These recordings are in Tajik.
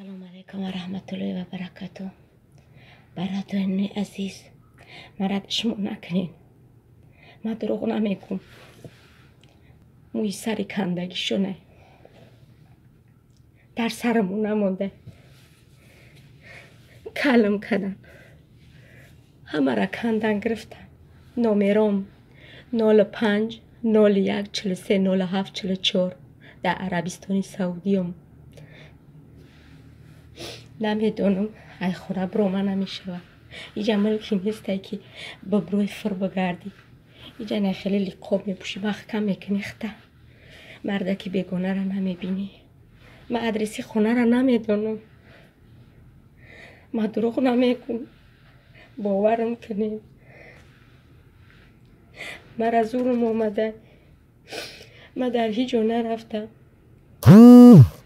Ассалому алайкум ва раҳматуллоҳи ва баракату. Бародарони азиз, мара шумо накунед. Ман дурӯғ намегӯм. Мӯи сари кандагишоне дар сарамон намонда. Калм кадан. Ҳамара кандан гирифтан. Номером 05 01 43 07 44 дар Арабистони Саудиём. Намедонам, ай хона бирома намешавад. Иҷа милки нестай, ки бибрӯи фур бигардӣ. Иҷа на хеле лиқоб мепӯшӣ, маҳкам мекунӣ хта. Мардаки бегонара намебинӣ. Ман адреси хонара намедонам. Ман дурӯғ намегӯм. Боварам кунед. Мара зурм омада. Ман дар ҳеҷ ҷо нарафтам.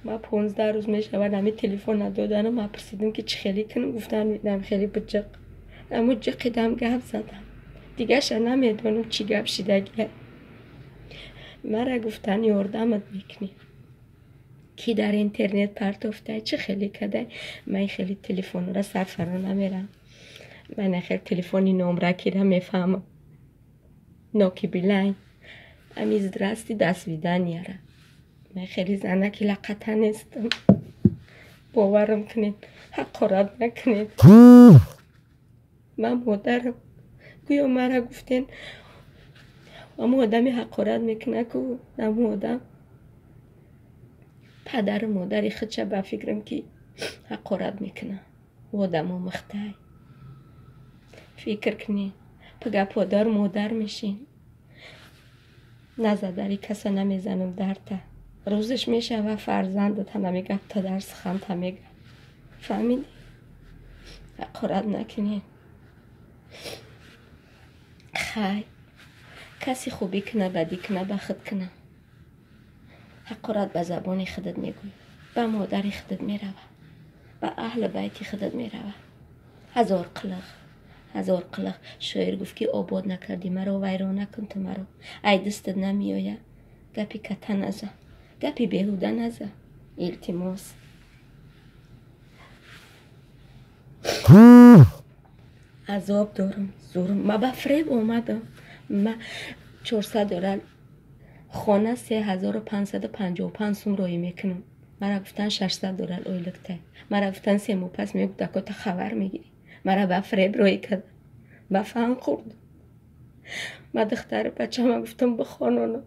Ман 15 рӯз мешавад ҳами телефона доданам. Ман пурсидам, ки чӣ хеле кунам, гуфтам, нам хеле биҷиқ. Аммо ҷиқидам, гап задам. Дигаша намедонам, чӣ гап шидагия. Мара гуфтан, ёрдамат мекунӣ. Ки дар интернет партофтай, чӣ хеле кадай. Ман хеле телефонро сарфаро намерам. Ман хеле телефони номракира мефаҳмам. Ноки Билайн. Ами здрасти, до свиданияра. Ман хеле занаки лақата нестам. Боварам кунед, ҳақорат накунед. Ман модарам. Гӯё мара гуфтен, ҳамун одами ҳақорат мекунад ку, ҳамун одам падару модари худша ба фикрам, ки ҳақорат мекунад. Ӯ одам омӯхтай. Фикр кунед, пага падару модар мешин. Назадари каса намезанам дарта. Рӯзаш мешава, фарзандат ҳамами гапта дар суханта мега. Фаҳмидӣ? Ҳақорат накунед. Хай, касе хубӣ куна, бадӣ куна, ба худ куна. Ҳақорат ба забони худат мегӯӣ, ба модари худат мерава, ба аҳли байти худат мерава. Ҳазор қилиқ, ҳазор қилиқ. Шоир гуфт, ки обод накардӣ маро, вайрон накун ту маро. Ай дастат намеояд, гапи ката наза, гапи беҳуда наза. Илтимос. Азоб дорам, зурм. Ма ба фиреб омадам. Ма 400 доллар хона 3555 сум роӣ мекунам. Мара гуфтан, 600 доллар ойликтай. Мара гуфтан, 3 моҳ пас мегуфт, акота хабар мегирӣ. Мара ба фиреб роӣ кардам. Ба фан хӯрдам. Ма духтари бачама гуфтам, бихононам.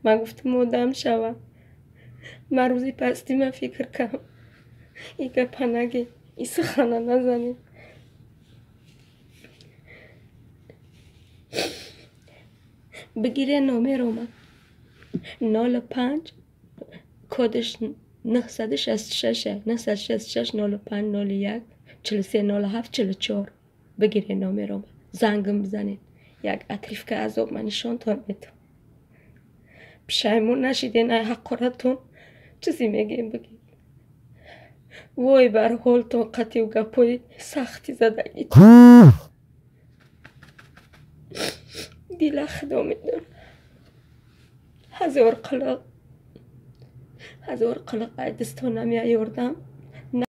Ман гуфтам, одам шавам. Ман рӯзи пастӣ ма фикр кардам. И гапа наге, и сухана назанед. Бигире номерома. 05 кодаш 966 966 05 01 43 07 44. Бигире номерома. Зангам бизанед. Як отрывка азоб ман нишонтон медам. Пушаймон нашиден ай ҳақоратон. Чизе мегем, бигед. Вой бар ҳолтон қатъию гапҳои сахти задагӣ. Дила худо медонад. Ҳазор қилиқ, ҳазор қилиқ, ай дастон намеёрдам.